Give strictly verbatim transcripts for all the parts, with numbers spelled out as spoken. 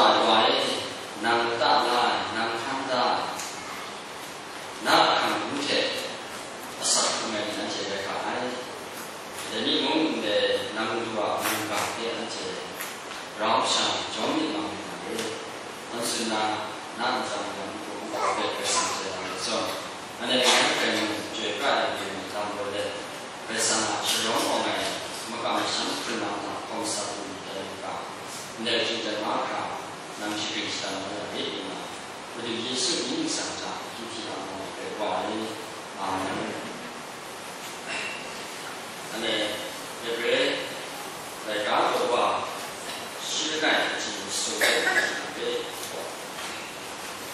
Wa e, nang lata la ai, nang hkang da ai, na ahkang hkrum hte asak hkrung ai ni anhte rai hkra ai. Dai ni mung ndai nang du a mungga hpe anhte rau sha jawm myit mat nga ai. Nang tsun na, na ntsa lam hkrum hkrum hpe Karai Kasang hte na zawn, anhte ngai hpe mung chyoi pra ai ni lam gaw let, Karai Kasang a sharawng awng ai makam masham hkrun na hta hkawm sa lu myit dai u ga, ndai hte dai wa hkra nang shagrin shadan mai ya rit nna, Madu Yesu mying ningsang hta hkye hkye a mu ai wa ai. Amen. Anhte Hebre laika daw wa shi langai hte hpyi su ai hte,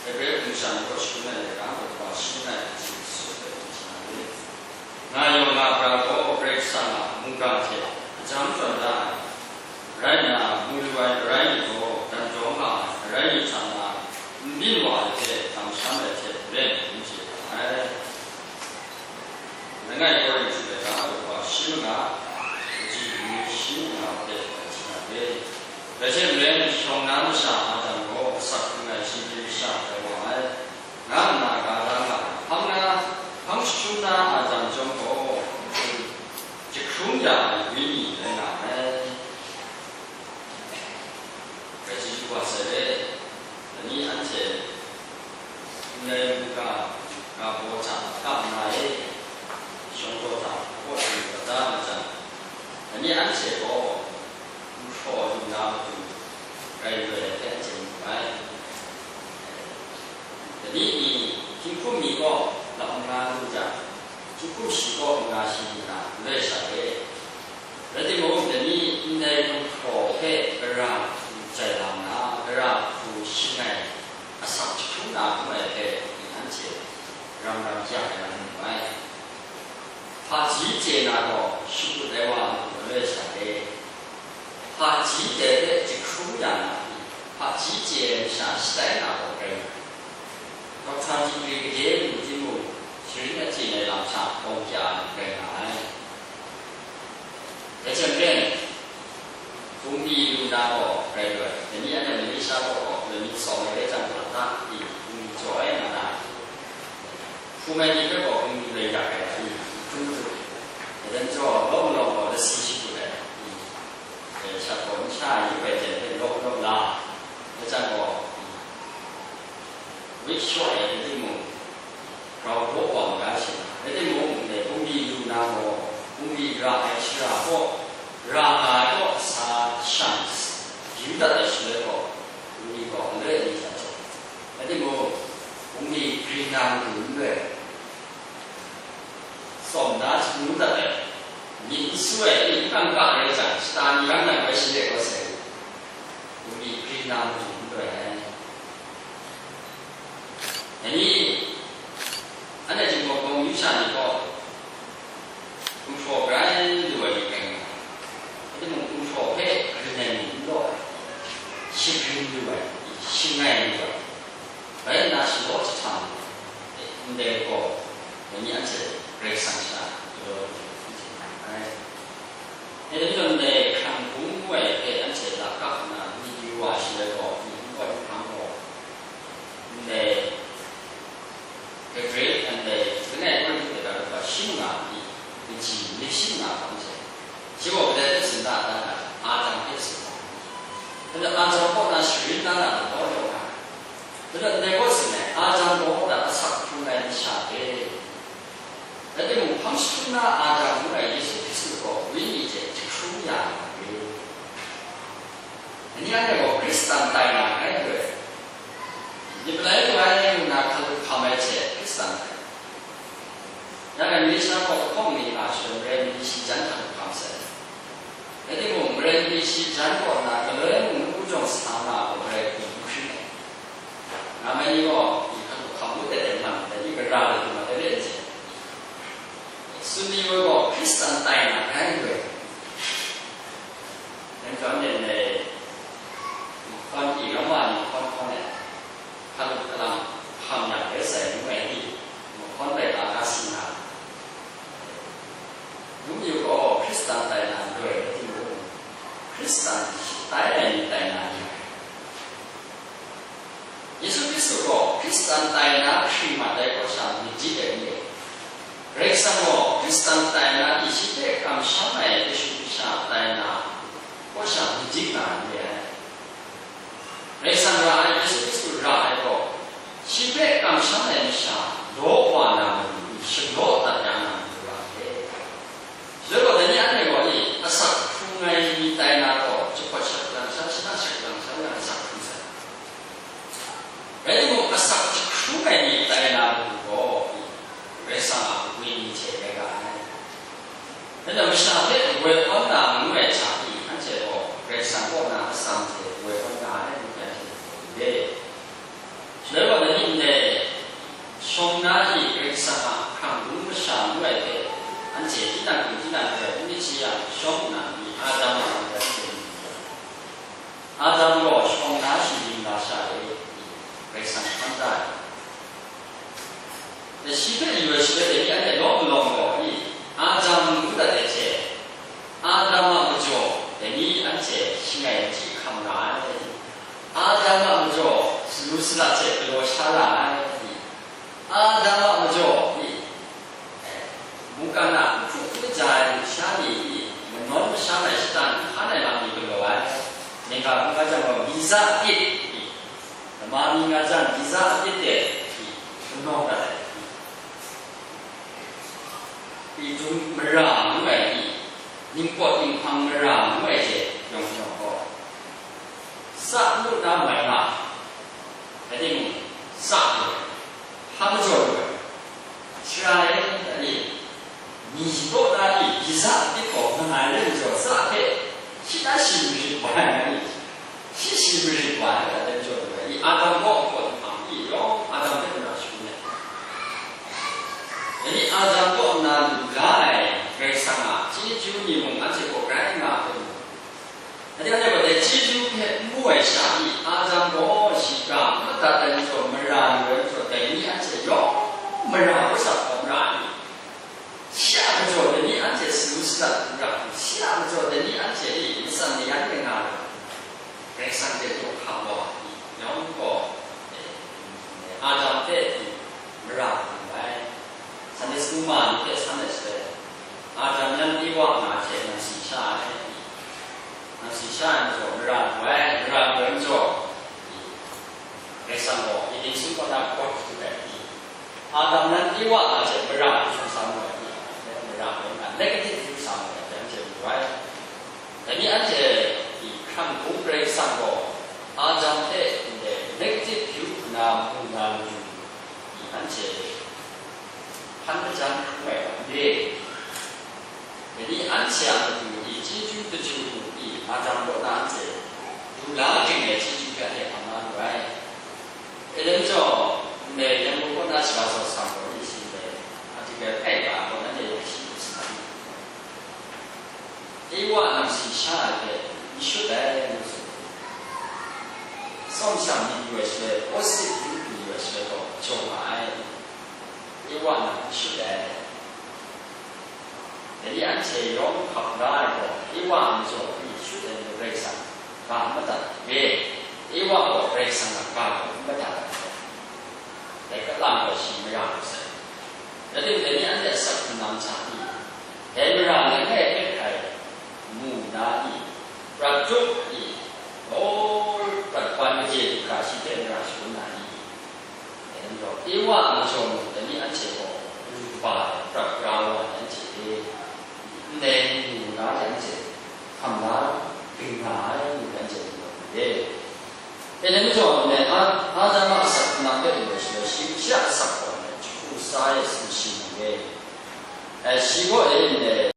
Hebre hpung sha ni kaw shi langai laika daw wa shi langai hte hpyi su ai hte, nga yawng nga pra gaw Karai Kasang a mungga hte a jam tawn da ai, rai nna, mu lu ai arai ni gaw dan daw nga ai arai ni hta na n byin wa ai hte kamsham ai hte maren n chye ga ai. Langai Korinhtu laika daw wa shi manga, kaji ni shi manga hpe bai hti na re. Rai hte maren, shawng na masha Adam gaw asak hkrung ai shinggyim masha rai wa ai, nga nna ga da nga ai. Hpang na, hpang jahtum na Adam chyawm gaw, jahkrung ya ai wenyi rai nga ai. Rai chyeju wa sai re. Dai ni anhte ndai mungga ga baw hta kap nga e, shawng daw hta kabaw hte kata na jang, dai ni anhte gaw n hkraw lu na matu rai lu ai hpe anhte mu ai. Dai ni ni, htinghkum mi gaw lam n nga lu jang, htinghkum shi gaw n nga shi lu na n rai sha re. Rai timung, dai ni ndai gumhpraw hpe gara hku jai la nna, gara hku shing ai asak jahkrum na hkrum ai hpe anhte ram ram ya ai lam n mu ai. Hpaji chye na gaw shakut ai wa a matu maloi sha re. Hpaji dai hpe jahkrum ya na pyi, hpaji chye ai masha shatai nga gaw rai nga ai. Kawhta digri gade lu timung, sharin achyin ai lam hta gawng kya ai rai nga ai. Dai hte maren, bungli lu na gaw rai lu ai. Dai ni anhte Malaysia kaw gaw lani tsawm ai rai jang, hkra hta pyi bungli jaw ai nga na ai. Hpung ai ni hpe gaw bungli rai ya ai, hpung hpung hpung. Dai jan jaw, lawng lawng gaw lasi shakut ai, dai shat gaw n sha ai yu ai hte hpe lawk lawk la, dai jan gaw, wit shaw ai rai timung, grau baw wa maga shi na, rai timung, ndai bungli lu na gaw, bungli ra ai shara kaw, ra nga ai kaw sa shang, yu dat ai shaloi gaw, bungli gaw n rai ai ni hta jaw, rai timung, bungli grin na matu n rai, tsawm na shagu dat ai, myit n su ai, myit n kang kang rai jang, shata ni rang nang bai shi de kau sai, bungli grin na matu n rai ai. Dai ni, anhte Jinghpaw Kawng myu sha ni gaw, gumhpraw grai lu ai ni rai nga ai. Rai timung, gumhpraw hpe grin ai ni n law ai, shagrin lu ai, shing ai lu ai, rai nna shalaw jahtam ai, ndai gaw, dai ni anhte Karai Kasang sha galaw lu ai, anhte nga ai. Dai ni zawn ndai hkrang hpung ngu ai hpe anhte lakap nna myit yu wa shaloi gaw, myit n kawt n hkang gaw, ndai Hebre, ndai langai Korinhtu laika daw wa shi manga pyi, kaji ni shi manga hkawm hte, shi gaw kadai hpe tsun da ai, Adam hpe tsun da ai. Hkyen hte Adam kaw na sharin na na law law nga ai. Hkyen hte ndai gaw tsun ai, Adam gaw asak hkrung ai masha hpe, rai timung, hpang jahtum na Adam ngu ai Yesu Hkristu gaw wenyi hte jahkrum ya ai wa re. Dai ni anhte gaw Hkristan tai na rai lu ai. Myit palai lu ai ngu nna hkalup hkam ai hte Hkristan tai. Ya gaw, Malaysia kaw lahkawng ni a shadawn Maren Myit Shi Jan hkalup hkam sai. Rai timung, Maren Myit Shi Jan kaw na galoi mung nawku jawng sa nga ai gaw Maren Myit Shi Jan. Nga mai ni gaw, hkalup hkam ngut ai dai man, dai ni gara ai hte mat ai re ai hte, Sumi woi gaw Hkristan tai na rai lu ai. Dai hkawm e, mahkawn pyi ram wa ni mahkawn hkawn ai, hkalup kalam hkam yang rai sai ngu ai ni, mahkawn laika ga si nga ai. Ngu yu gaw, Hkristan tai na n loi rai timung, Hkristan shi Hkristan tai na hkring mat ai gaw sha myit dik ai n re. Karai Kasang gaw Hkristan tai na pyi shi hpe kamsham ai kashu kasha tai na gaw sha myit dik nga n re ai. Karai Kasang ra ai Yesu Hkristu ra ai gaw, shi hpe kamsham ai masha law wa na matu ni shalaw dat ya na matu ra ai. Shaloi gaw, dai ni anhte gaw i, asak hkrung ai mi tai na gaw, jahpawt shakalang sha, shana shakalang sha yang asak hkrung sai. Rai timung, asak jahkrung ai mi tai na matu gaw, i, Karai Kasang a kawi ni hte rai ga ai. Dai masha hpe woi awn na ngu ai hta i, anhte gaw Karai Kasang kaw na atsam hte woi awn na ai ngu ai hte re. Shaloi gaw, dai ni ndai shawng na i Karai Kasang a hkrang gun masha ngu ai hte, anhte tinang hku tinang hku n myit shi yang, shawng nna mi Adam a mung anhte myit. Adam gaw shawng na shinggyim lasha e, Karai Kasang hkan da ai. Dai shi hpe yu ai shaloi, dai ni anhte lawm malawng gaw i, Adam ngu dat ai hte, Adam a majaw, dai ni anhte shangai hti hkam ra ai. Adam a majaw, salu salat hte galaw sha ra ai. Adam a majaw, i, mungkan a nhpru hkru ja ai lusha ni, i, manawn masham ai shatan hkan ai lam ni galaw ai. Ningga ngu nga jang gaw, biza apyit, i, lama mi nga jang, biza apyit de, i, kanawng dat ai, i, dung mara ngu ai, i, ningpawt ninghpang mara ngu ai hte yawng yawng gaw, sa n lu na mai nga, rai timung, sa lu ai, hpa majaw lu ai, sara e, dai ni, ni kaw na ni, biza apyit gaw nga ai rai majaw, sa hpe shi na shi marit wa ai, dai ni, shi shi marit wa ai, dai majaw lu ai, i, Adam gaw hpawt hpang, i, yawng Adam hpe mara shangun ai. Dai ni, Adam kaw nna lu la ai Karai Kasang a chyeju ni mung anhte kaw grai nga ai. Dai ni, anhte gaw dai chyeju hpe n mu ai sha ni, Adam gaw shi ga n madat ai majaw, mara lu ai majaw, dai ni anhte yawng mara kau sa hkawm ra ai ni, shi a majaw dai ni anhte salu salat n ra hku, shi a majaw dai ni anhte ni matsan mayan rai nga ai. Karai Kasang hte jaw hkam wa ai ni yawng gaw, eh, Adam hpe mara lu ai. Sunday school ma ni hpe san ai shaloi, Adam yan Ewa nga hte nang si sha ai, nang si sha ai majaw mara lu ai, mara lu ai majaw, Karai Kasang gaw Eden sumhpa na kawt shadut ai, Adam yan Ewa nga hte mara lu shawng sa mu ai, mara lu ai, negative view sa mu ai, anhte mu ai. Dai ni anhte hkrang bung Karai Kasang gaw Adam hte ndai negative view hku na mu na matu, anhte hpan majan hkrum ai hte, dai ni anhte a matu i chyeju daju mu i, Adam kaw na anhte du la ging ai chyeju hpe anhte hkam la lu ai. Eden majaw, ndai Yangpawng kaw na shaga saw sam gaw, i shi ndai article eight ga gaw, nanhte yawng shi lu sa ai. Ewa nang si sha ai hpe n shut ai, ngu tsun. Tsawm shang myit yu ai shaloi, positive view yu ai shaloi gaw, jaw nga ai. Ewa nang n shut ai. Dai ni anhte yawng hkap la ai gaw, Ewa a majaw hpe shut ai ni rai sa, ga n madat ai. Ewa gaw Karai Kasang a ga gaw n madat ai. Dai kalang gaw shi mara lu sai. Rai timung, dai ni anhte asak hkrung na masha ni, dai mara langai hpe hkrai mu na ni, prat tup ni, gaw prat ban maje du hkra shi hpe mara shangun na ni, dai ni gaw, Ewa a majaw mung, dai ni anhte gaw, lu kaba ai, prat gara wa ai anhte e, ndai mu na ni anhte hkam la, bring nga ai, ngu ai anhte mu na ni e. E, dai majaw, ndai A-, Adam a asak hkrung na hpe lu ai shaloi, shi, shi a asak gaw, jahku sa ai sumshi mu e. E, shi gaw e, ndai